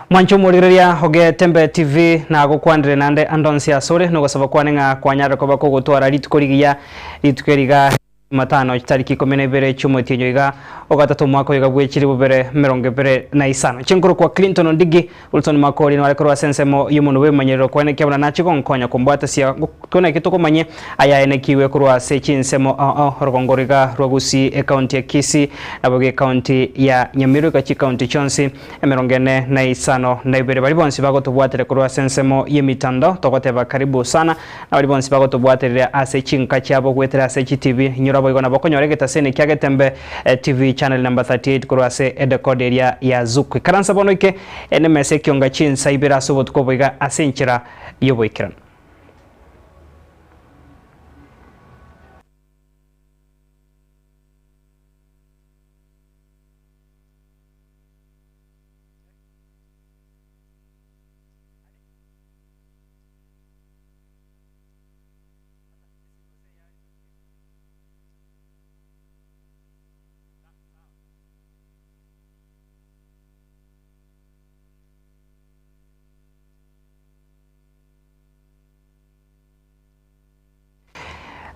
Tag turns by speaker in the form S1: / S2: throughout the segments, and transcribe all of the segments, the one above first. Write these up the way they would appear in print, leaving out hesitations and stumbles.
S1: Mwanche omorigereria Ogetembe TV nagokwanire naende ande onsi asore nogosaba kwane ng'a kwanyarire koba kogotwara rituko rigiya rituko eri iga Jumatano chitariki ikomi na ibere chi'omotienyi iga ogatato omwaka oyo iga bwe chilifu bibere emerongo ebere na isano. Chinkoro kwa Clinton Ondigi, Wilson Makori nore korwa ase ensemo y'omonwe bw'emanyerero koenekia buna nache gonkonya kombwatasia kona eki tokomanye ayaenekiwe korwa ase chinsemo ao ao orogongo oro iga rwa Gusii ecounty ya Kisii naboigo ecounty ya Nyamira goika chicounty chionsi emerongo ene na isano na ibere. Baria bonsi bagotobwateria korwa ase ensemo y'emitandao togoteba karibu sana. Na baria bonsi bagotobwaterera ase chinka chiabo goetera ase chitibi, inyora boigo nabo okonyora egetaseni kia Getembe TV channel number 38 korwa ase edecoder eria ya Zuku. Ikaransa bono oike nemesa ekionga chinsa ibere ase obotuko obo iga ase enchera y'oboikeranu.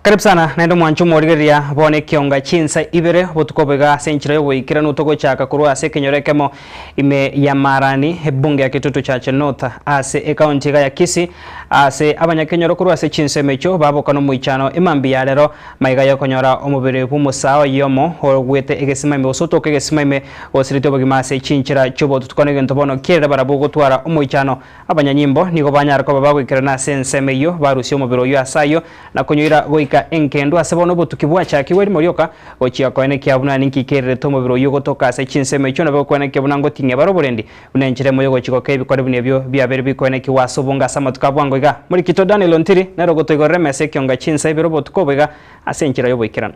S1: Karibu sana naende omwanche omorigereria bono ekionga chinsa ibere obotuko obo iga ase enchera y'oboikeranu togochaka korwa ase ekenyoro ekemo ime ya Marani ebunge ya Kitutu Chache North ase ekaunti iga ya Kisii ase abanyakenyoro korwa ase chinsemo echio baboka nomoichano emambia ya rero maiga yokonyora omobere bw'omosaa oyomo ogwete egesima ime gose otoka egesima ime gosiretie obogima ase chinchera chi'obotutukano egento bono kiarire barabwo gotwara omoichano Abanyanyimbo nigo banyare koba bagoikerana ase ensemo eyio, barusie omobere oyio ase ayio, na konyoira goika engendu ase bono obotuki bwachakigwe erimo rioka, gochia koenekia buna ninki kererete omobere oyio gotoka ase chinsemo echio, nabo gokoenekia buna ngoting'ia bare oborendi, buna enchera emo y'ogochia gokea ebikore buna ebio biabeire bikoenekigwa ase obonge ase amatuko a bwango iga. Morikito Daniel Ontiri nere ogotoigorera emesa ekionga chinsa ibere obotuko obo iga ase enchera y'oboikeranu.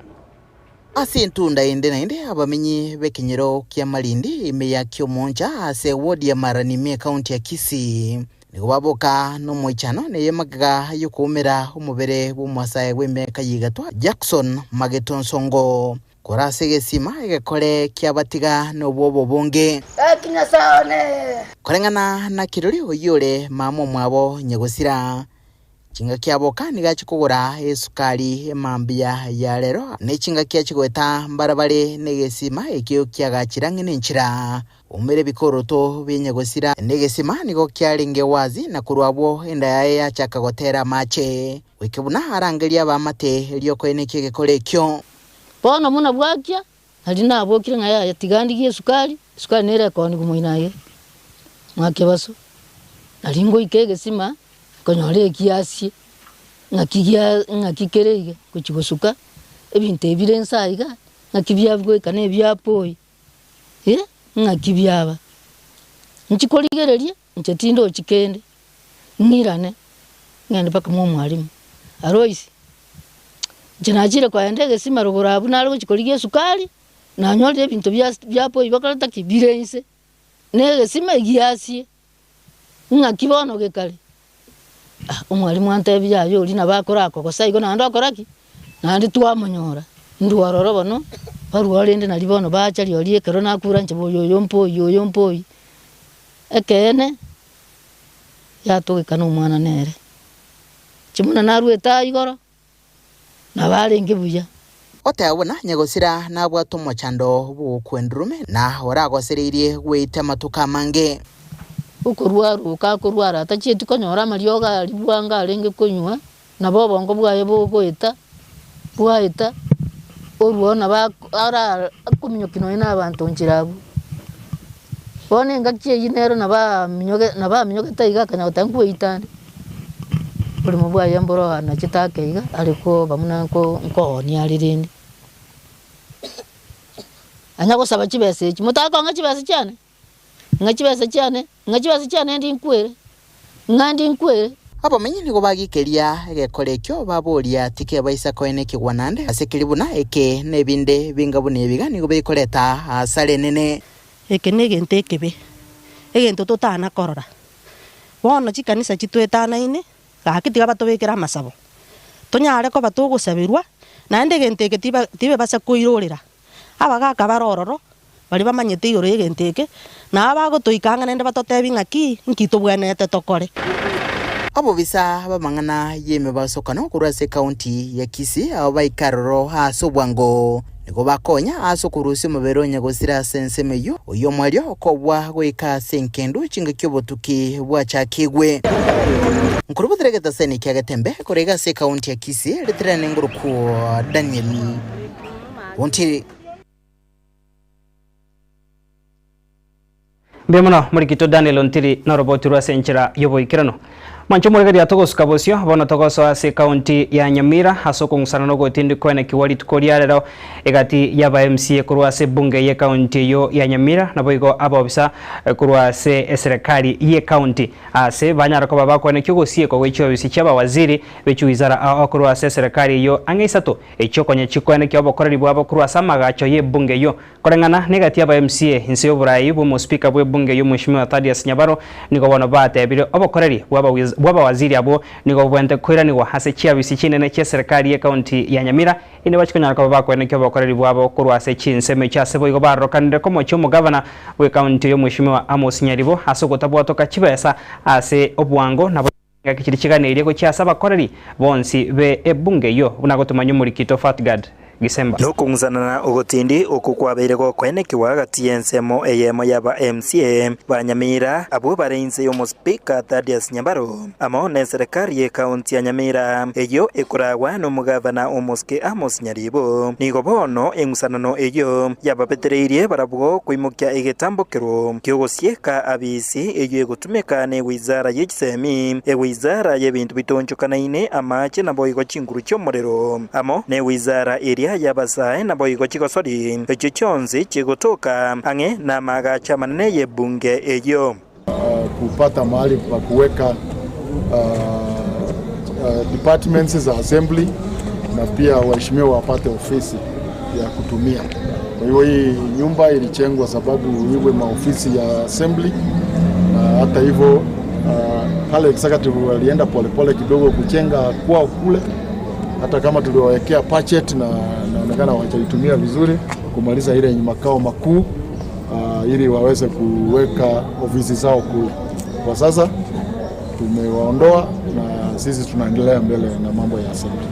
S2: Ase entunda ende naende abamenyi b'ekenyoro kia Malindi ime ya Kiomoncha ase ewodi ya Marani ime ekaunti ya Kisii nigo baboka nomoichano neye magega yokoumera omobere bw'omosae bw'emiaka ya igatwa Jackson Mageto Nsongo kore ase egesima egekore kiabatiga nobwoba obonge.
S3: Gaki Nyasae one!
S2: Koreng'ana na kirori oyio ore mama omwabo nyagosira. Chingaki aboka nigo achia kogora esukari emambia ya rero, ne chingaki achia goeta mbarabare negesima ekio kiagachire ang'e nenchera. Oumere ebikoroto bia nyagosira, na egesima nigo kiarenge wazi, na korwa abwo enda yaye yachaka gotera amache, goika buna arangerie abaamate erio koenekia egekora ekio.
S4: Bono buna bwakia, nario nabokire ng'a yaya tiga ndigie esukari, esukari nere ekoonigwa moino aye, mwakebaso. Nario ngoika egesima. Nkonyora ekiasie, ng'aki gia ng'aki kere iga, gochia gosuka, ebinto ebi bire inse aiga, ng'aki biagoika na ebiapoi, eh, ng'aki biaba. Nchi korigereria, inche tindochi kende, ng'irane, ng'ende mpaka mwa omwalimu, Aloisi, inche nachire koenda egesima rogoro abwo nare gochia korigia esukari, nanyorire ebinto bias biapoi bakoreta ki? Bire inse, na egesima egiasie. Ng'aki bono gekare? Ah, omwalimu antebia yaya oria nabo akorakogosa igo naende okora ki? Naende twamonyora, ndwo ororo bono, barwa rende naria bono bacha rirorio ekero nakure inche boyo oyo mpe oyio oyo mpe oyio. Ekeene, yatogekana omwana nere. Inche buna narwete aa igoro. Nabo arenge buya.
S2: Oteba buna nyagosira nabwate omochando bw'ogokwa endurume, na oragosereirie gweita amatuko amange.
S4: Okorwaroka akorwara atachieti konyora amariogo aria bwango arenge konywa, nabo obongo bwaye bogoeta, bwaeta, orwao nabo ako ara akominyokia nonye na abanto nchera abwo. Bono engaki eyio nero nabo aminyoge nabo aminyogete iga akanya goteba nkweita ande. Oborimo bwaye mboro anachete ake iga, are koba buna nko nkoonia are rende. Anya gosaba chibesa echi, motakong'a chibesa chiane, ng'a chibesa chiane, ng'a chibesa chiane ndi nkwere, ng'a ndi nkwere.
S2: Abamenyi nigo bagikeria egekora ekio, baboria, Tikebaisa koenekigwa naende ase keria buna eke, na ebinde binga buna ebiga nigo bikoreta hasara enene.
S5: Eke negento ekebe, egento totana korora. Bono chikanisa chitwetanaine, gaki tiga batobekere amasabo, tonyare koba togosaberwa, naende egento eke tiba tibebasa koirorera. Abagaka bare ororo, baria bamanyete igoro y'egento eke, na abagotoika ang'e naende batotebie ng'aki nki tobwenerete tokore.
S2: Obobisa bw'amang'ana y'emebasokano korwa ase ekaunti ya Kisii abo baika aroro ase obwango nigo bakonya ase okorusia omobere o nyagosira ase ensemo eyio, oyio omoerio okobua goika ase enkendu chingaki obotuki bwachakigwe. Nkorobotera egetaseni kia Getembe korwa iga ase ekaunti ya Kisii ritirane ngorokwo Daniel Ontiri.
S1: Mbuya mono morikito Daniel Ontiri noroboti rwa ase enchera y'oboikeranu. Mwanche omorigereria togosuka bosio, bono togosoa ase ekaunti ya Nyamira ase okong'usana na ogotindikwa enekigwa rituko ria rero egati y'aba MCA korwa ase ebunge y'ekaunti eyio ya Nyamira naboigo abaobisa korwa ase eserekari y'ekaunti ase banyare koba bakoenekia ogosiekwa gwe chiobisi chi'abawaziri be chiwizara ao korwa ase eserekari eyio ang'e isato echio konya chikoenekia obokoreri bwabo korwa ase amagacho y'ebunge eyio. Koreng'ana negati y'aba MCA inse y'oborai bw'omospika bw'ebunge eyio Mweshimiwa Thaddeus Nyabaro nigo bono batebire obokoreri bw'abawaziri abwo nigo bobwenerete koiranigwa ase chiabisi chinene chi'eserekari y'ekaunti ya Nyamira inde bachie konyara koba bakoenekia obokoreri bwabo korwa ase chinsemo echio ase boigo barorokanire komochia omogavana bw'ekaunti eyio Mweshimiwa Amos Nyaribo ase ogotabwatoka chibesa ase obwango nabo Engaki chiria chiganeirie gochia ase abakoreri bonsi be ebunge eyio, buna gotomanya omorikito Fatgard Gisemba.
S3: Nokong'usanana ogotindi okwo kwabeire gokoenekigwa gati y'ensemo eyemo y'aba MCA ba Nyamira abwo bare inse y'omospika Thaddeus Nyabaro amo neserekari y'ekaunti ya Nyamira eyio ekoragwa nomogavana omosike Amos Nyaribo. Nigo bono eng'usanano eyio yababetereirie barabwo koimokia egetambokero ki'ogosieka abisi eyio egotumeka ne wizara ye chisemi, ewizara y'ebinto bitonchokanaine amache naboigo chinguru chi'omorero, amo newizara eria y'abasae naboigo chigosori, echio chionsi chigotoka ang'e namagacho amanene y'ebunge eyio.
S6: Kupata mahali pa kuweka departments za assembly na pia waheshimiwa wapate ofisi ya kutumia. Kwa hivyo hii nyumba ilijengwa sababu iwe maofisi ya assembly, na hata hivyo pale executive walienda polepole kidogo kujenga kwao kule, hata kama tuliwawekea budget na naonekana hawajaitumia vizuri kumaliza ile makao makuu ili waweze kuweka ofisi zao kule. Kwa sasa tumewaondoa na sisi tunaendelea mbele na mambo ya assembly.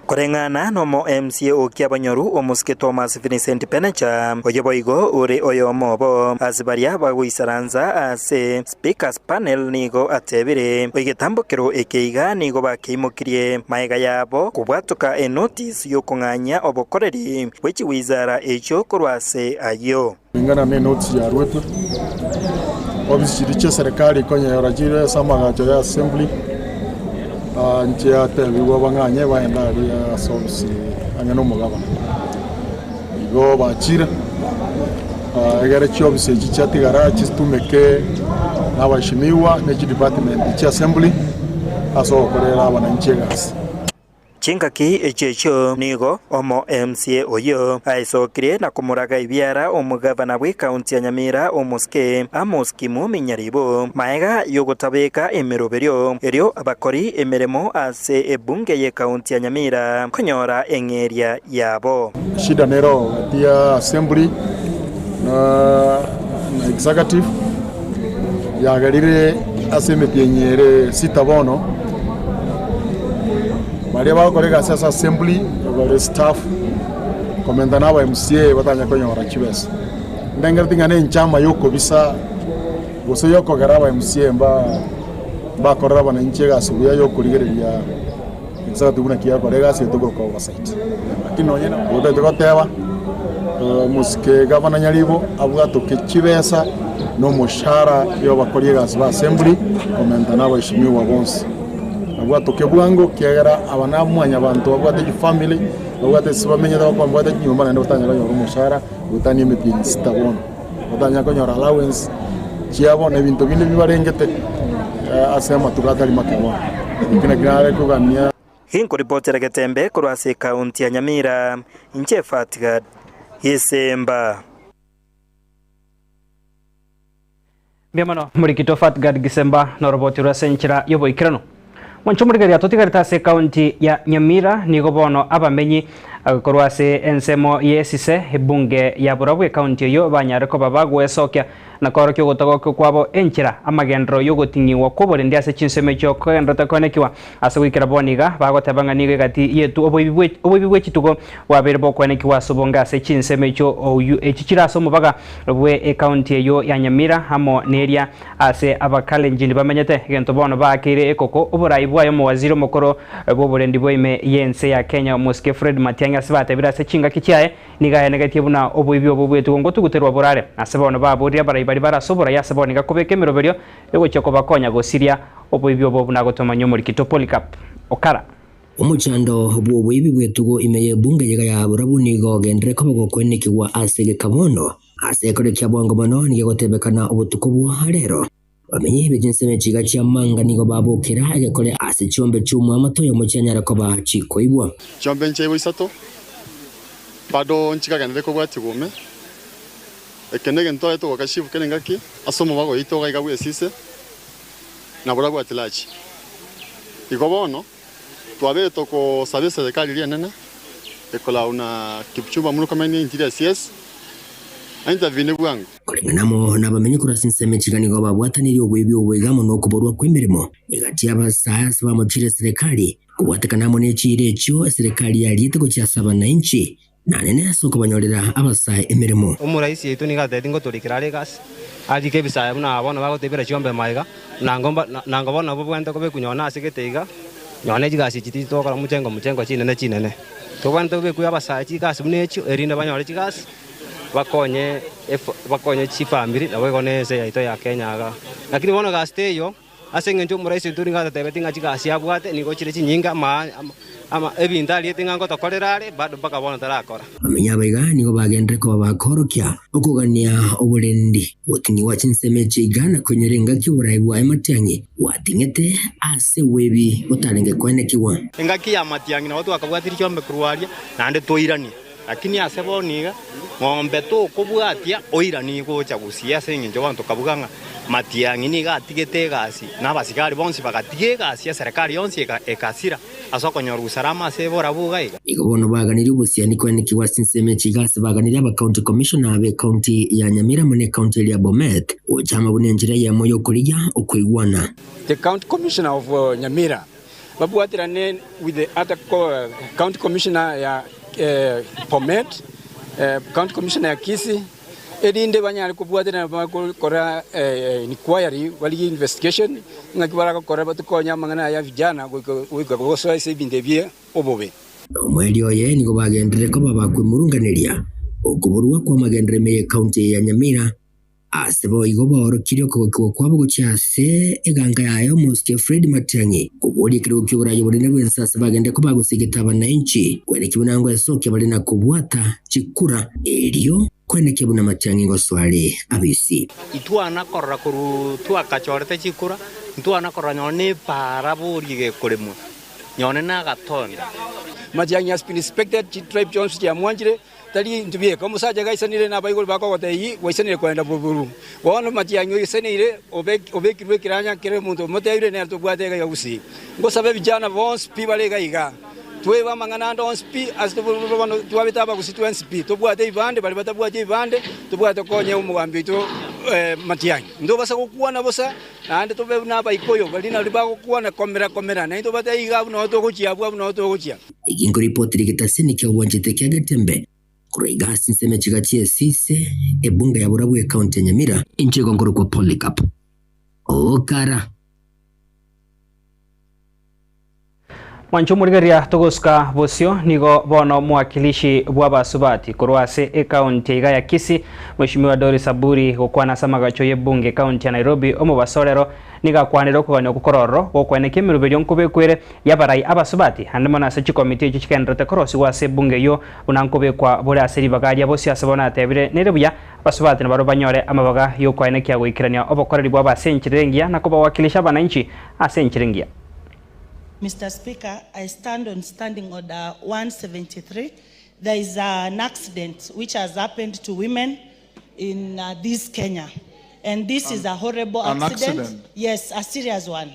S3: Koreng'ana nomo MCA o Kiabonyoru omosike Thomas Vincent Penecha oyo boigo ore oyomo obo ase baria bagoisaransa ase Speakers Panel nigo atebire egetambokero eke iga nigo bakeimokirie maega yabo kobwatoka enotice yokong'anyia obokoreri bwe chiwizara echio korwa ase ayio.
S6: Kulingana ne notice yaruetwe, ofisi chiria chia serikali ikonyora chire ase amagacho ya assembly, inche yatebigwa bang'anye baende aria ase ofisi ang'e na omogabana. Igo bachire, egere chiofisi echi chiatigara chitumeke na abaheshimiwa ne chidepartment chia assembly ase ogokorera abananchi egasi.
S3: Chingaki echio echio nigo omo MCA oyio aesokirie na komoraga ebiara omogavana bw'ekaunti ya Nyamira omosike Amos Kimumi Nyaribo maega y'ogotabeka emeroberio erio abakori emeremo ase ebunge y'ekaunti ya Nyamira konyora eng'eria yabo.
S6: Shida nero gati ya assembly na executive yagerire ase emetienyi ere sita bono, baria bagokora egasi ase assembly bare staff komenta na aba MCA batanya konyora chibesa. Ndengereti ng'a nenchama yokobisa gose yokogera aba MCA mba mbakorera abananchi egasi buya yokorigereria executive buna ki egokora egasi etogoroka oversight. Lakini nonye otagete goteba omosike gavana Nyaribo abwatoke chibesa na omoshahara y'abakori egasi ba assembly komenta na abaheshimiwa bonsi. Abwatoke bwango ekiagera aba na mwanyabanto babwate chifamily, babwate ase bamenyete bakoba mbabwate chinyomba naende batanyara konyora omoshahara gotania emetienyi sita bono. Batanyara konyora allowance chiabo na ebinto binde bibarengete ase amatuko atari make bono. Eki nakio nare kogania.
S3: Ginkoripotera Getembe korwa ase ekaunti ya Nyamira, inche Fatgad Gisemba.
S1: Mbuya mono morikito Fatgad Gisemba noroboti rwa ase enchera y'oboikeranu. Mwanche omorigereria totigarete ase ekaunti ya Nyamira nigo bono abamenyi Korwa ase ensemo y'esise, ebunge ya Burabwo ekaunti eyio banyare koba bagwesokia na koorokia ogotagokigwa kwabo enchera amagenderero y'ogoting'igwa kw'oborendi ase chinsemo echio kogendererete koenekiwa. Ase goikera bono iga, bagoteba ng'a nigo egati yetu oboibi oboibi bwe chitugo bwabeire bokoenekigwa ase obonge ase chinsemo echio oyio echi chire ase omobaga bwe ekaunti eyio ya Nyamira amo neria ase Abakalenjin bamenyete. Egento bono baakeire ekoko oborai bwaye omowaziri omokoro bw'oborendi bwa ime y'ense ya Kenya Omosike Fred Matiang'i ase batebire ase chingaki chiaye nigo aenegetie buna oboibi obo bw'etugo ngotuguterwa borare. Ase bono baborire abarai baria bare ase oborai ase bono iga kobeka emeroberio egochia kobakonya gosiria oboibi obo buna gotomanywa omorikito Polycarp Okara.
S7: Omochando bw'oboibi bw'etugo ime y'ebunge yega ya Borabu nigo ogenderere koba gokoenekigwa ase egeka bono. Ase ekero kia bwango mono nigo egotebekana obotuko bwa rero. Bamenyi be chinsemo chiga chi'amanga nigo babokera egekore ase chiombe chi'omwamato oyomo chianyara koba chikoibwa.
S8: Chiombe nchiaigwa isato, bado nchikagenderere kobwatia gome. Eke negento aye togoka chifu kera engaki ase omobago oito iga iga bw'esise, na borabwo at large. Igo bono, twabeire togosaba eserekari eria enene ekorau na Kipchumba Murkomen ne Interior CS intervene bwango.
S7: Koreng'ana amo nabamenyi korwa ase ensemo echiga nigo babwatanirie oboibi obo iga amo nokoborwa kw'emeremo egati y'abasae ase bamochire eserekari kobwatekana amo ne chiira echio eserekari yariete gochia ase abananchi na nene ase okobanyorera abasae emeremo.
S9: Omoraisi oito nigo atebetie ngotorikera are egasi, arike ebisae buna aba bono bagotebera chiombe magega, nango mba nango bono nabwo bwenerete kobekwa nonye ase gete iga, nonye ne chigasi echi titogokora mochengo mochengo chinene chinene. Tobwenerete kobekwa abasae chigasi buna echio, erinde banyore chigasi, bakonye efo bakonye chifamiri naboigo na ense yaito ya Kenya igaa. Lakini bono egasi teiyo. Ase engencho omoraisi oito nigo atotebetie ng'a chigasi abwate nigo chire chinyinge, ebinto ariete ng'a ngotokorera are, bado mpaka bono tarakora.
S7: Bamenyi abaiga nigo bagenderere koba bakoorokia okogania oborendi, goting'igwa chinsemo echi iga na koinyora engaki oborai bwaye matiang'i bwating'ete ase bwebi botarenge koenekigwa.
S9: Engaki ya matiang'i nabo twakabwatirie chiombe korwa aria, naende twairania. Lakini ase bono iga, ng'ombe tokobwatia oiranie gocha gusii ase engencho bono tokabuga ng'a Matiang'i nigo atigete egasi, na abasigari bonsi bagatiga egasi, eserekari yonsi egasira ase okonyora usalama ase borabu iga iga.
S7: Igo bono baganirie obosiani koenekigwa ase ensemo echi iga ase baganirie abacounty commissioner b'ecounty ya Nyamira amo n'ecounty eria ya Bomet gocha amo buna enchera eyemo y'okorigia okoigwana.
S10: The county commissioner of Nyamira babwaterane with the other county commissioner ya Bomet, county commissioner ya Kisii, erinde banyare kobwaterana bakora inquiry barigie investigation ng'aki baragokora batokonye amang'ana aya ya vijana goika gosoa ase ebinto ebi obobe.
S7: Nomoerio oye nigo bagenderere koba bakwemurunganeria okoborwa kw'amagenderero ime y'ecounty eye ya Nyamira. Ase boigo baorokirie okogokigwa kwabo gochia ase eganka yaye omosike Fred Matiang'i, koboria ekerogo ki'oboraai obonene bw'ense ase bagende kobagosigete abananchi, kwenekia buna ngoesokia bare na kobwata chikura, erio kwenekia buna Matiang'i ngosoa are abisi.
S9: Intwana korora korwa twakachorete chikura, intwana korora nonye nepaara boria gekoremwa, nonye nagatonda.
S10: Matiang'i has been respected, chitribe chionsi chiamwanchire. Tari intwe bieka. Omosacha gaisanire nabaigori bakogotebia, Gwaisanire kogenda boboru. Bono matiang'i oisaneire, obekirwe ekiranya kera omonto omotebirie nere tobwate iga iga gusii. Ngosabe vijana bonsi pi bare iga iga, twebe amang'ana ande onsi pi ase bono twabete abagusii twensi pi, tobwate ebibande, baria batabwati ebibande, tobwate konya omogambi oito Matiang'i. Ntobasa gokwana bosa, naende tobe buna abaikoyo baria nario bagokwana komera komera, naintwe tobatebie iga abwo noo togochia abwo abwo noo togochia.
S7: Eginko ripoti rigetasini ki'obwanchete kia Getembe korwa iga ase ensemo echiga chi'esise ebunge ya Borabu ekaunti ya Nyamira. Inche igo nkorokwa Polycarp Okara.
S1: Mwanche omorigereria togosuka bosio nigo bono omowakilishi bw'abasubati korwa ase ekaunti iga ya Kisii Mheshimiwa Doris Aburi gokwana ase amagacho y'ebunge ekaunti ya Nairobi omobaso rero Nigo akwanire okogania okwo kore ororo, gokwenekia emeroberio nkobekwa ere y'abarai abasubati, naende mono ase chikomiti echio chigendererete korosigwa ase ebunge eyio, buna nkobekwa bore ase ribaga ria bosio ase bono atebire, Nere buya abasubati nabarabwo banyore amabaga y'okoenekia goikerania obokoreri bwabo ase enchera engiya na kobawakilisha abananchi ase enchera engiya.
S11: Mister Speaker, I stand on Standing Order 173. There is an accident which has happened to women in this Kenya. And this is a horrible
S6: An
S11: accident.
S6: accident?
S11: Yes, a serious one.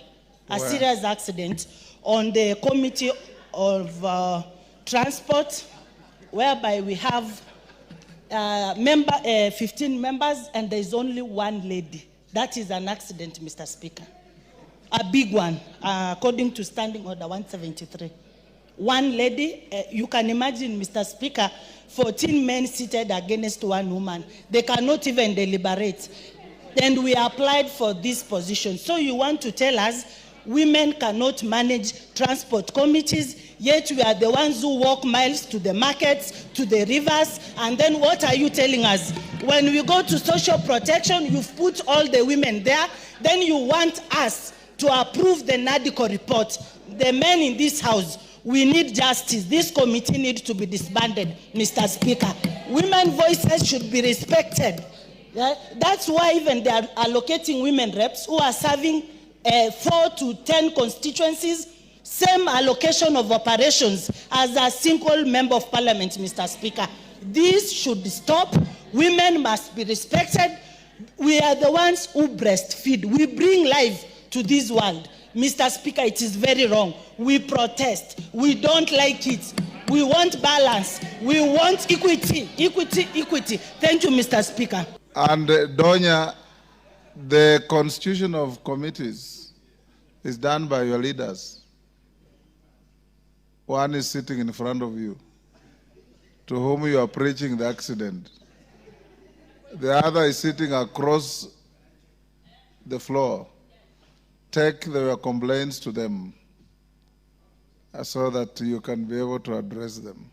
S11: A
S6: Where?
S11: serious accident on the Committee of Transport. whereby we have uh, member, uh, 15 members and there is only one lady. That is an accident, Mr. Speaker. A big one, uh, according to Standing Order 173. One lady, uh, you can imagine, Mr. Speaker, 14 men seated against one woman. They cannot even deliberate. And we applied for this position. So you want to tell us women cannot manage transport committees, yet we are the ones who walk miles to the markets, to the rivers, and then what are you telling us? When we go to social protection, you've put all the women there, then you want us to approve the NADCO report. The men in this house, we need justice. This committee needs to be disbanded, Mr. Speaker. Women voices should be respected. Yeah? That's why even they are allocating women reps who are serving 4 to 10 constituencies, same allocation of operations as a single member of parliament, Mr. Speaker. This should stop. Women must be respected. We are the ones who breastfeed. We bring life to this world. Mr. Speaker, it is very wrong. We protest. We don't like it. We want balance. We want equity, equity, equity. Thank you, Mr. Speaker.
S12: And Donya, the constitution of committees is done by your leaders. One is sitting in front of you, to whom you are preaching the accident. The other is sitting across the floor. Take their complaints to them so that you can be able to address them.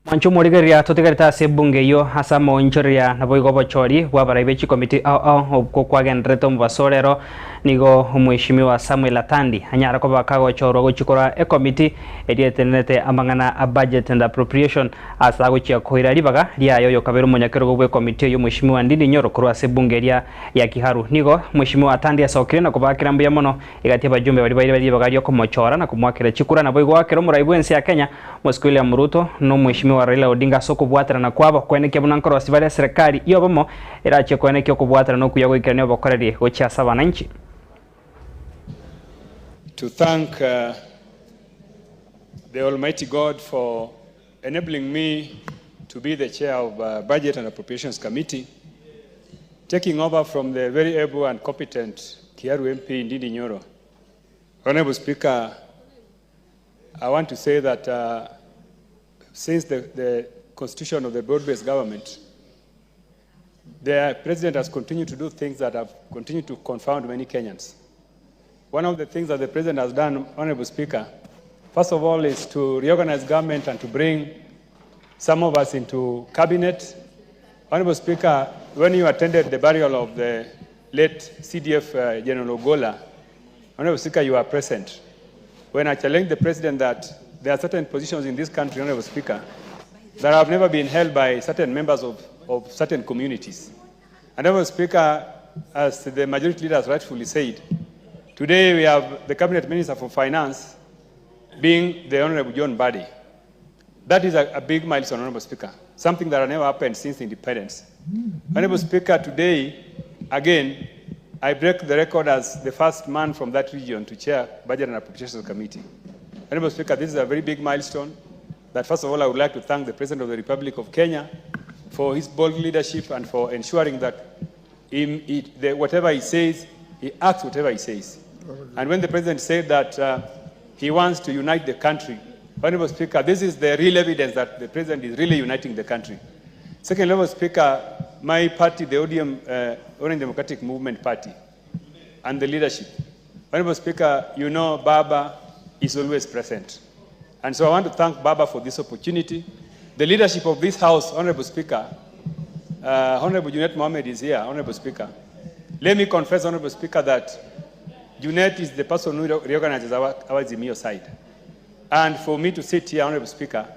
S1: Mwancho omorigereria totigarete ase ebunge eyio ase amaonchoreria naboigo obochori bw'abarai be chikomiti ao ao obwo kwagendererete omobaso orero nigo omweshimiwa Samuel Atandi anyare koba kagochorwa gochia korwa ekomiti eria etenerete amang'ana a budget and appropriation ase agochia koira ribaga riaye oyokabere omonyakerogo bw'ekomiti eyio omweshimiwa Ndindi Nyoro korwa ase ebunge eria ya Kiharu. Nigo mweshimiwa Atandi asokire na kobakera mbuya mono egati abajumbe baria baire ribaga riokomochora na komoakera chikura naboigo goakera omorai bwense ya Kenya Mosike William Ruto na omweshimiwa Raila Odinga ase okobwaterana kwabo koenekia buna nkorosia bare eserekari y'obomo erachie koenekia okobwaterana okuya goikerania obokoreri gochia ase abananchi.
S13: To thank the Almighty God for enabling me to be the chair of Budget and Appropriations Committee, taking over from the very able and competent Kiharu MP Ndindi Nyoro. Honorable Speaker, I want to say that since the constitution of the broad-based government, the president has continued to do things that have continued to confound many Kenyans. One of the things that the president has done, Honorable Speaker, first of all, is to reorganize government and to bring some of us into cabinet. Honorable Speaker, when you attended the burial of the late CDF General Ogolla, Honorable Speaker, you are present. When I challenged the president that there are certain positions in this country, Honorable Speaker, that have never been held by certain members of certain communities. And Honorable Speaker, as the majority leader has rightfully said, today we have the Cabinet Minister for Finance being the Honorable John Mbadi. That is a big milestone, Honorable Speaker, something that has never happened since independence. Honorable Speaker, today, again, I break the record as the first man from that region to chair Budget and Appropriations Committee. Honorable Speaker, this is a very big milestone that, first of all, I would like to thank the President of the Republic of Kenya for his bold leadership and for ensuring that whatever he says, he acts whatever he says. And when the President said that he wants to unite the country, Honorable Speaker, this is the real evidence that the President is really uniting the country. Second, Honorable Speaker, my party, the ODM, Orange Democratic Movement Party, and the leadership. Honorable Speaker, you know Baba is always present. And so I want to thank Baba for this opportunity. The leadership of this house, Honorable Speaker, Honorable Junet Mohammed is here, Honorable Speaker. Let me confess, Honorable Speaker, that Junet is the person who reorganizes our Azimio side. And for me to sit here, Honorable Speaker,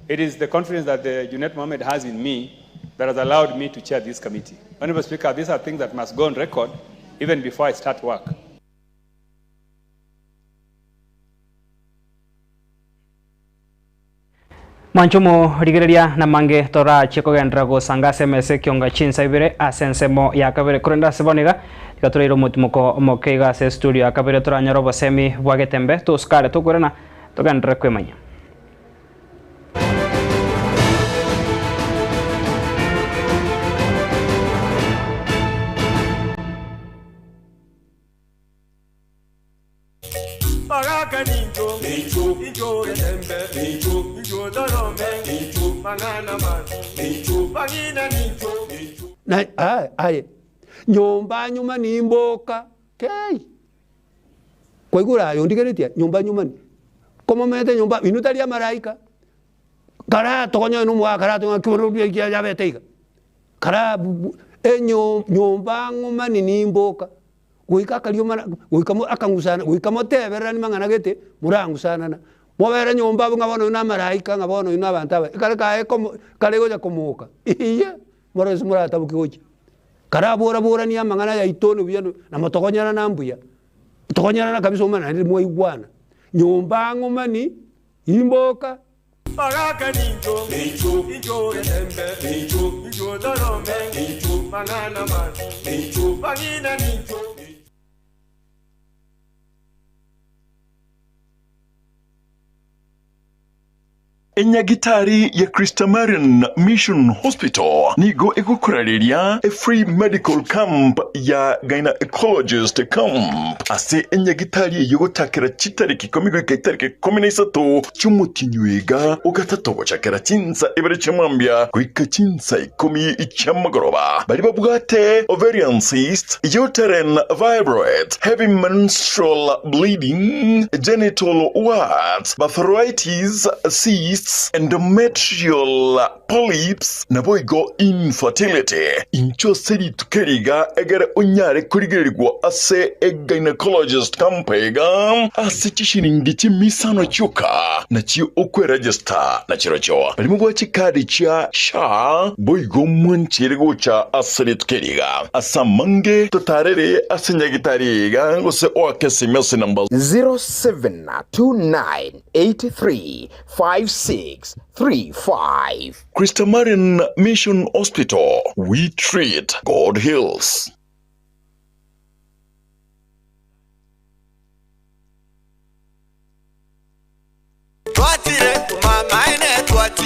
S13: it is the confidence that the Junet Mohammed has in me that has allowed me to chair this committee. Honorable Speaker, these are things that must go on record even before I start work.
S1: Mwanchomo rigereria na mange torachie kogendera gosanga ase emesa ekionga chinsa ibere ase ensemo ya kabere korende ase bono iga tiga toraire omotimoko omoke iga ase estudio ya kabere toranyore obosemi bwa getembe tosukare tokorana togenderere kwemanya.
S14: Bagaka nincho, incho getembe, incho torome, mang'ana mabi, bang'ina nincho.
S15: Na aye, aye, nyomba nyuma nimboka, kei! Kwaigure aye ondigeretie aye, nyomba nyuma ni, komomete nyomba, inwe tari amaraika, kara tokonye na omogaka kara tonya ng'aki bono ekiagera yabete iga, kara bu enyo nyomba ng'uma ni nimboka. Goika akariomana, goika mo akang'usana, goika motebereranie mang'ana gete, morang'usanana. Mobere nyomba abwo ng'a bono oyio namaraika, ng'a bono oyio nabanto abaya, ekare kaye komo kare gocha komoka, iyee, morore ase moratabokie gochia. Karabora-boranie amang'ana yaito one buya na motogonyerana mbuya, togonyerana kabisa omanye naende mwaigwana. Nyomba ng'omani, imboka.
S14: Bagaka nincho, incho getembe, incho torome, mang'ana mabi, bang'ina nincho.
S16: Enyagitari ya Christamarian Mission Hospital nigo egokorareria a free medical camp ya gynaecologist camp ase enyagitari eyio gochakera chitariki ikomi goika etariki 13 chi'omotienyi oiga ogatato gochakera chinsa ibere chia mambia goika chinsa ikomi chi'amagoroba. Baria babwate ovarian cyst, uterine fibroids, heavy menstrual bleeding, genital warts, barthoritis, cysts, endometrial polyps, naboigo infertility. Inchuo ase rituko eri iga egere onyare korigererigwa ase egynecologist camp iga ase chishilingi chimisano chioka nachio okweregister nachirochio. Baria mobwate chikadi chia SHA boigo mwanchire gocha ase rituko eri iga. Ase amange totarere ase nyagitari iga gose oake esimi ase namba.
S17: 072983 5635.
S16: Christamarian Mission Hospital, we treat, God heals.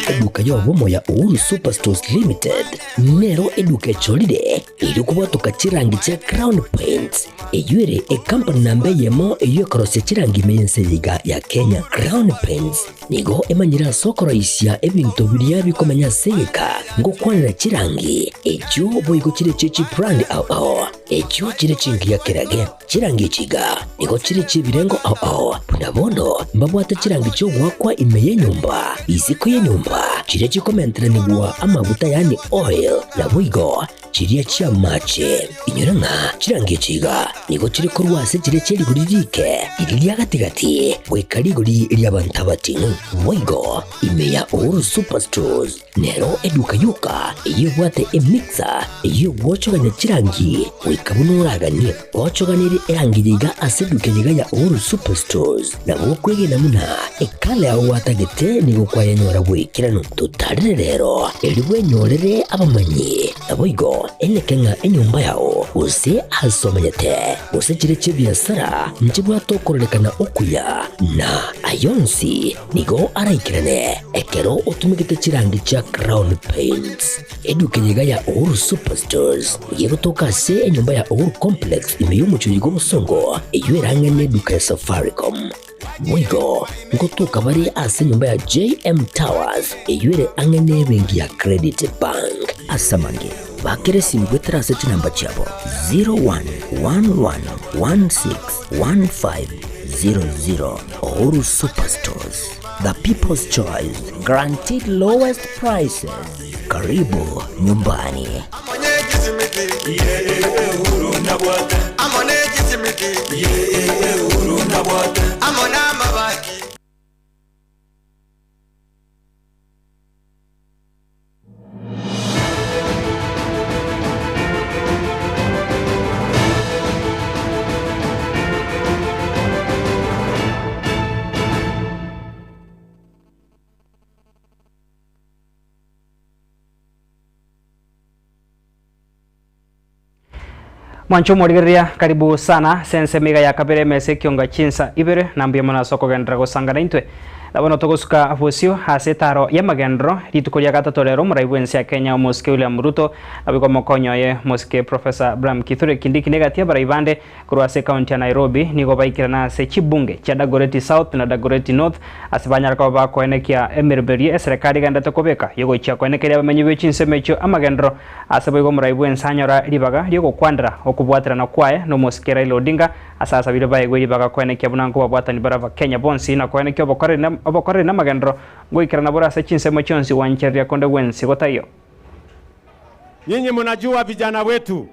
S7: Eduka y'obomo ya Uhuru Superstores Limited nero eduka echorire erio kobwatoka chirangi chia Crown Paints Eyio ere ekampani namba eyemo eyio ekorosia chirangi ime y'ense eye iga ya Kenya. Crown Paints nigo emanyire ase okoroisia ebinto biria bikomenya ase egeka ngokwanera chirangi echio boigo chire chie chibrand ao ao echio chire chingiya kerage. Chirangi echi iga nigo chire chi'ebirengo ao ao buna bono mbabwate chirangi chi'ogoakwa ime y'enyomba, isiko y'enyomba, chiria chikomenteranigwa amaguta yaani oil, naboigo Chiria chi'amache. Inyora ng'a chirangi echi iga nigo chire korwa ase chiria chie rigori riike, riria ria gati-gati, goika rigori ri'abanto abating'u. Boigo, ime ya Uhuru Superstores nero eduka yoka eyio ebwate emixer eyio egwochogania chirangi goika buna oraganie. Gochoganerie erangi eye iga ase eduka eye iga ya Uhuru Superstores, nabo okwegena buna ekala yao gwatagete nigo kwayenyora goikeranu. Totarire rero, erio bwenyorere abamanyi. Naboigo eneke ng'a enyomba yao, gose aase omenyete, gose chire chi'ebiasara, nchibwate okororekana okuya, na ay'onsi nigo araikerane ekero otumegete chirangi chia Crown Paints. Eduka eye iga ya Uhuru Superstores nigo egotoka ase enyomba ya Uhuru Complex ime y'omochie oyo bw'obosongo, eyio erang'ane eduka ya Safaricom. Boigo ngotoka bare ase enyomba ya JM Towers eyio ere ang'e n'ebenki ya Credit Bank. Ase amange, bakera esimi goetera ase chinamba chiabo 0111161500. Uhuru Superstores, the people's choice, guaranteed lowest prices. Karibu nyumbani.
S1: Mwanche omorigereria karibu sana ase ensemo iga ya kabere emesa ekionga chinsa ibere na mbuya mono ase okogenderera gosanga naintwe. Na bono togosuka bosio ase etaro y'amagenderero, rituko ria gatato rero omorai bw'ense ya Kenya omosike William Ruto naboigo omokonyi oye omosike Professor Abraham Kithure Kindiki na egati y'abarai bande korwa ase ekaunti ya Nairobi nigo baikerana ase chibunge chia Dagoretti South na Dagoretti North ase banyare koba bakoenekia emeroberio eserekari egenderete kobeka yogochia koenekeria abamenyi be chinsemo echio amagenderero ase boigo omorai bw'ense anyora ribaga riogokwanera okobwaterana kwaye nomosike Raila Odinga Ase asabire baegwe ribaga koenekia buna nkobabwatani bare Abakenya bonsi, na koenekia obokoreri obokoreri namagenderero ngoikerana bore ase chinsemo chionsi gwanchereria konde gwensi gotaiyo.
S18: Nyinyi mnajua vijana wetu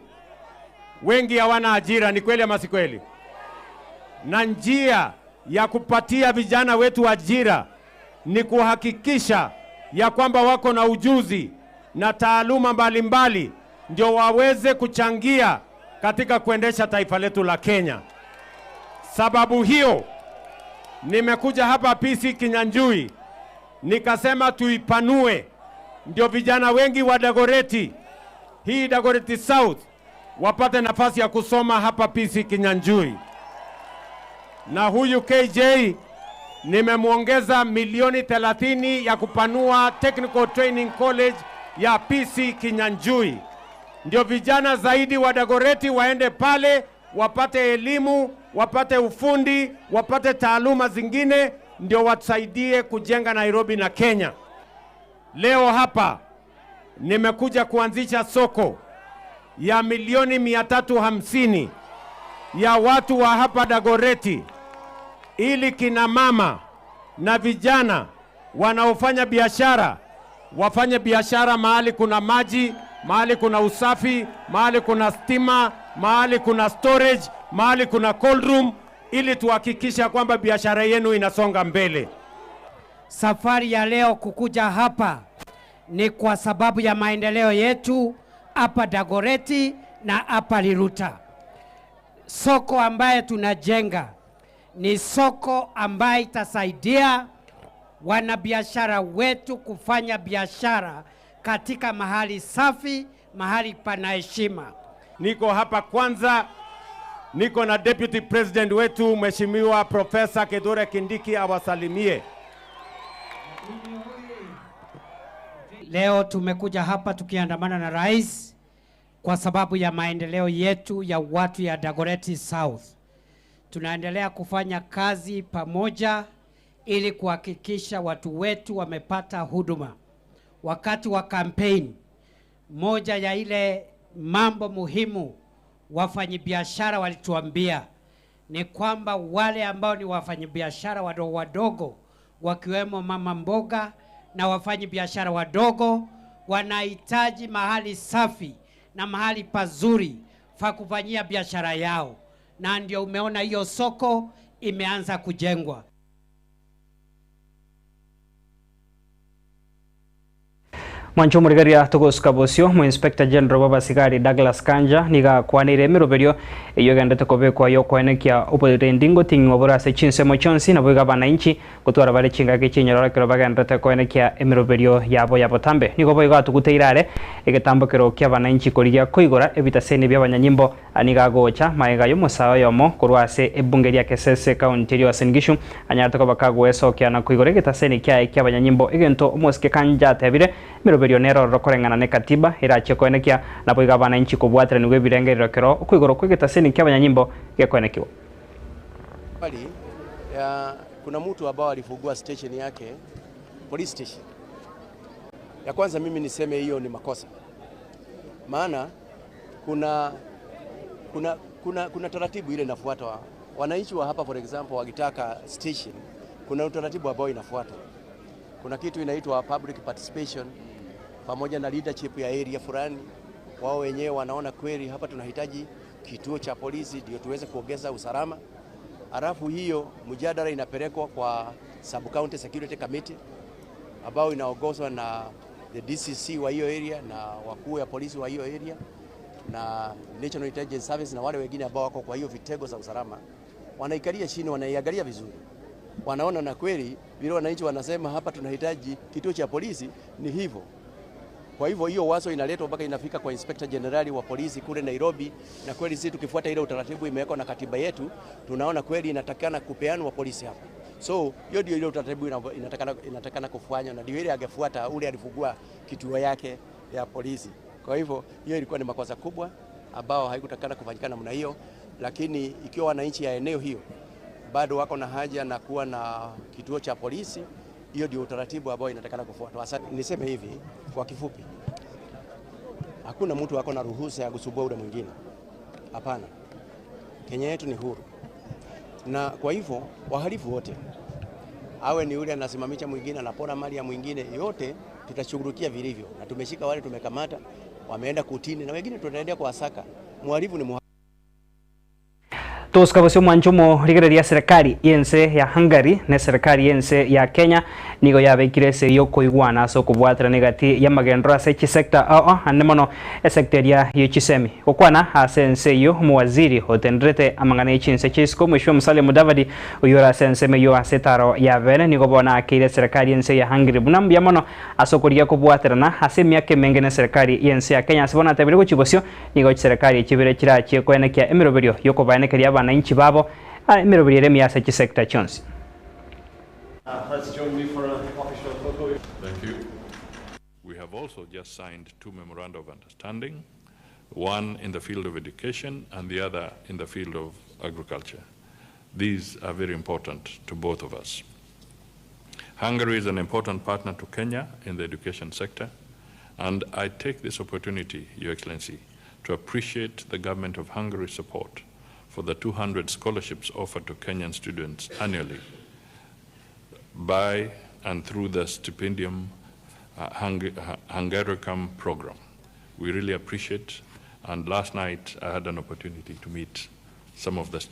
S18: wengi hawana ajira, ni kweli ama si kweli? Na njia ya kupatia vijana wetu ajira ni kuhakikisha ya kwamba wako na ujuzi na taaluma mbalimbali ndio waweze kuchangia katika kuendesha taifa letu la Kenya. Sababu hiyo nimekuja hapa PC Kinyanjui nikasema tuipanue, ndio vijana wengi wa Dagoretti, hii Dagoretti South wapate nafasi ya kusoma hapa PC Kinyanjui. Na huyu KJ nimemwongeza milioni 30 ya kupanua Technical Training College ya PC Kinyanjui, ndio vijana zaidi wa Dagoretti waende pale wapate elimu, wapate ufundi, wapate taaluma zingine, ndio watusaidie kujenga Nairobi na Kenya. Leo hapa nimekuja kuanzisha soko ya milioni 350 ya watu wa hapa Dagoretti ili kina mama na vijana wanaofanya biashara wafanye biashara mahali kuna maji, mahali kuna usafi, mahali kuna stima, mahali kuna storage, mahali kuna cold room, ili tuhakikisha kwamba biashara yenu inasonga mbele.
S19: Safari ya leo kukuja hapa ni kwa sababu ya maendeleo yetu hapa Dagoretti na hapa Riruta. Soko ambaye tunajenga ni soko ambaye itasaidia wanabiashara wetu kufanya biashara katika mahali safi, mahali pana heshima.
S18: Niko hapa kwanza, niko na deputy president wetu Mheshimiwa Profesa Kithure Kindiki awasalimie.
S19: Leo tumekuja hapa tukiandamana na rais kwa sababu ya maendeleo yetu ya watu ya Dagoretti South. Tunaendelea kufanya kazi pamoja ili kuhakikisha watu wetu wamepata huduma. Wakati wa campaign, moja ya ile mambo muhimu wafanyibiashara walituambia ni kwamba wale ambao ni wafanyibiashara wadogo wadogo wakiwemo mama mboga na wafanyibiashara wadogo wanahitaji mahali safi na mahali pazuri pa kufanyia biashara yao, na ndio umeona hiyo soko imeanza kujengwa.
S1: Mwanche omorigereria togosuka bosio, Omoinspector General bw'abasigari Douglas Kanja nigo akwaneire emeroberio eyio egenderete kobekwa y'okoenekia oborendi ngoting'igwa bore ase chinsemo chionsi naboigo abanainchi gotwara bare chingaki chinyororo ekero bagenderete koenekia emeroberio yabo ya botambe. Nigo boigo atuguteire are egetambokero ki'abanainchi korigia koigora ebitaseni bi'abanyanyimbo Nigo agocha magega y'omosae oyomo korwa ase ebunge ria Kesese ekaunti eria Uasin Gishu anyarete koba kagwesokia na koigora egetaseni kiaye ki'abanyanyimbo egento omosike Kanja atebire emeroberio nere ororo koreng'ana n'ekatiba erachie koenekia naboigo abananchi kobwateranigwa ebirengerero kero okoigorwa kw'egetaseni ki'abanyanyimbo gekoenekigwa.
S20: Habari ya kuna mtu ambao alifungua station yake police station. Ya kwanza mimi niseme hiyo ni makosa, maana kuna, kuna, kuna, kuna taratibu ile inafuatwa. Wananchi wa hapa for example wakitaka station, kuna utaratibu ambao inafuatwa. Kuna kitu inaitwa public participation pamoja na leadership ya area fulani. Wao wenyewe wanaona kweli hapa tunahitaji kituo cha polisi ndio tuweze kuongeza usalama. Alafu hiyo mjadala inapelekwa kwa sub county security committee ambao inaongozwa na the DCC wa hiyo area na wakuu ya polisi wa hiyo area na National Intelligence Service na wale wengine ambao wako kwa hiyo vitengo za usalama, wanaikalia chini, wanaiangalia vizuri, wanaona na kweli vile wananchi wanasema hapa tunahitaji kituo cha polisi ni hivyo. Kwa hivyo hiyo wazo inaletwa mpaka inafika kwa Inspector General wa polisi kule Nairobi, na kweli sisi tukifuata ile utaratibu imewekwa na katiba yetu, tunaona kweli inatakikana kupeanwa polisi hapa. So hiyo ndio ile utaratibu inatakana, inatakana kufanywa na ndio ile angefuata ule alifungua kituo yake ya polisi. Kwa hivyo hiyo ilikuwa ni makosa kubwa ambao haikutakana kufanyikana namna hiyo, lakini ikiwa wananchi ya eneo hiyo bado wako na haja na kuwa na kituo cha polisi, hiyo ndio utaratibu ambao inatakana kufuatwa. Sasa niseme hivi kwa kifupi, hakuna mtu ako na ruhusa ya kusumbua ule mwingine. Hapana, Kenya yetu ni huru, na kwa hivyo wahalifu wote, awe ni yule anasimamisha mwingine, anapora mali ya mwingine, yote tutashughulikia vilivyo, na tumeshika wale tumekamata, wameenda kutini na wengine tutaendelea kuwasaka. Mhalifu ni mhalifu.
S1: Tosika bosio omwancho omorigereria serikali y'ense ya Hungary na eserikali y'ense ya Kenya nigo yabekire ase y'okoigwana ase okobwaterana egati y'amagendero ase chisector ao ande mono esector eria ye chisemi. Gokwana ase ense eyio omowaziri otenderete amang'ana ye chinse chia isiko Mheshimiwa Musalia Mudavadi oyio ore ase ensemo eyio ase etaro ya bene nigo bono akeire eserikali y'ense ya Hungary buna mbuya mono ase okorigia kobwaterana ase emiaka emenge na eserikali y'ense ya Kenya ase bono atebire gochia bosio Nigo chiserekari chibere chirachie koenekia emeroberio y'okobaenekeria abananchi babo emeroberio ere emiya ase chisecta chionsi.
S21: Thank you. We have also just signed two memoranda of understanding, one in the field of education and the other in the field of agriculture. These are very important to both of us. Hungary is an important partner to Kenya in the education sector, and I take this opportunity, Your Excellency, to appreciate the government of Hungary's support for the 200 scholarships offered to Kenyan students annually by and through the Stipendium Hungaricum program. We really appreciate, and last night I had an opportunity to meet some of the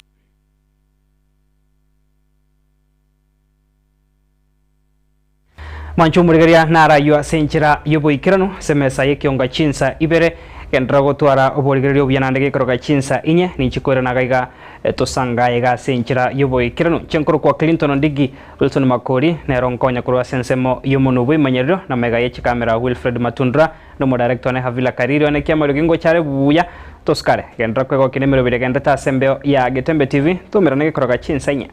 S1: Mwanche omorigereria narayio ase enchera y'oboikeranu ase emesa y'ekionga chinsa ibere, genderera gotwara oborigereria obuya naende gekoroka chinsa inye, ninche koirana iga iga tosangaye iga ase enchera y'oboikeranu. Inche nkorokwa Clinton Ondigi Wilson Makori, nero nkonya korwa ase ensemo y'omonwa bw'emanyerero na amaiga ye chikamera Wilfred Matundura, na omodirector one Havila Kariri one kiamariogi ngochare buya tosikare. Genderera kwegokia nemeroberi egenderete ase embeo ya Getembe TV, toumerane gekoroka chinsa inye.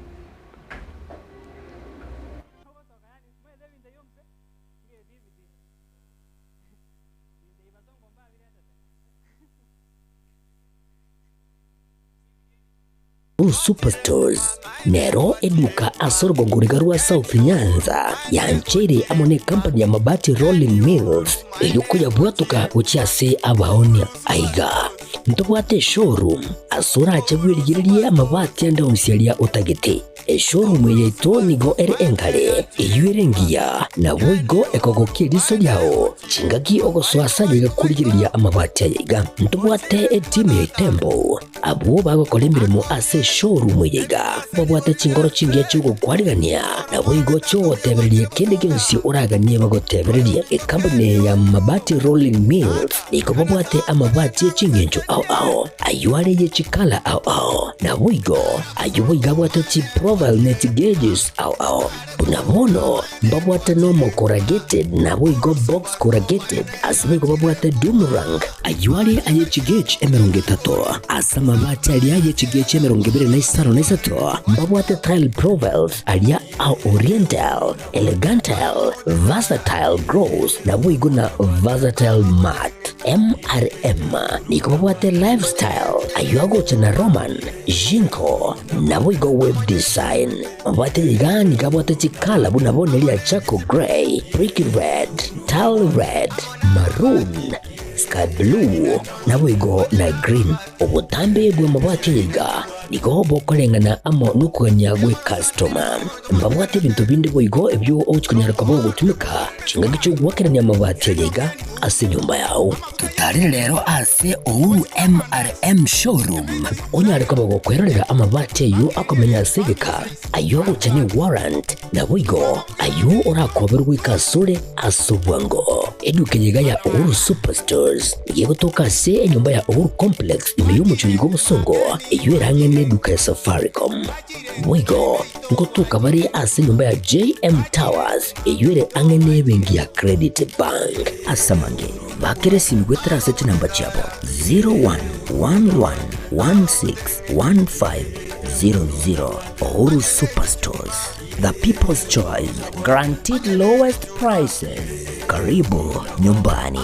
S7: Blue Superstores nero eduka ase orogongo riga rwa South Nyanza yancheire amo ne company ya Mabati Rolling Mills eyio koyabwatoka gochia ase abaonia. Aiga ntobwate eshowroom ase orache bwerigererie amabati ande onsi aria otagete. Eshowroom eye yaito nigo ere enkare, eyio ere engiya, naboigo ekogokia eriso riao chingaki ogosoa ase aye gakorigereria amabati aya iga. Ntobwate etimu ya Itembo Abwo bagokora emeremo ase eshowroom eye iga babwate chinkoro chingiya chi'ogokwarigania, naboigo chi'ogotebereria kende gionsi oraganie bagotebererie. Ekampuni eye ya Mabati Rolling Mills nigo babwate amabati e ching'encho ao ao, ayio are ye chikala ao ao, naboigo ayio boigo abwate chiprofile ne chigeges ao ao. Buna bono mbabwate normal corrugated naboigo box corrugated, ase boigo babwate doomerang, ayio are aye chigauge 30, ase amabati aria aye chigauge 25, mbabwate tile profiles aria a oriental, elegantal, versatile gloss naboigo na versatile matte. MRM nigo babwate lifestyle, ayio agocha na Roman, Jinko, naboigo web design. Mabwate iga nigo abwate chikala buna bono eria charcoal grey, brick red, tile red, maroon, sky blue, naboigo na green. Obotambe bw'amabwate aya iga nigo bokoreng'ana amo nokogania gw'ecustoma. Mbabwate ebinto binde boigo ebio ogochia konyara koba ogotumeka chingaki chi'ogoakerania amabati aya iga ase enyomba yao. Totarere rero ase Uhuru MRM Showroom onyare koba gokwerorera amabati ayio akomenya ase egeka, ayio agocha ne warrant, naboigo ayio orakoberwe goika asore ase obwango. Eduka eye iga ya Uhuru Superstores nigo egotoka ase enyomba ya Uhuru Complex ime y'omochie oyo bw'obosongo eyio ere ang'e neduka ya Safaricom. Boigo ngotoka bare ase enyomba ya JM Towers eyio ere ang'e nebenki ya Credit Bank. Ase amange, bakera esimi goetera ase chinamba chiabo 01111615. 00. Uhuru Superstores, the people's choice, guaranteed lowest prices. Karibu nyumbani.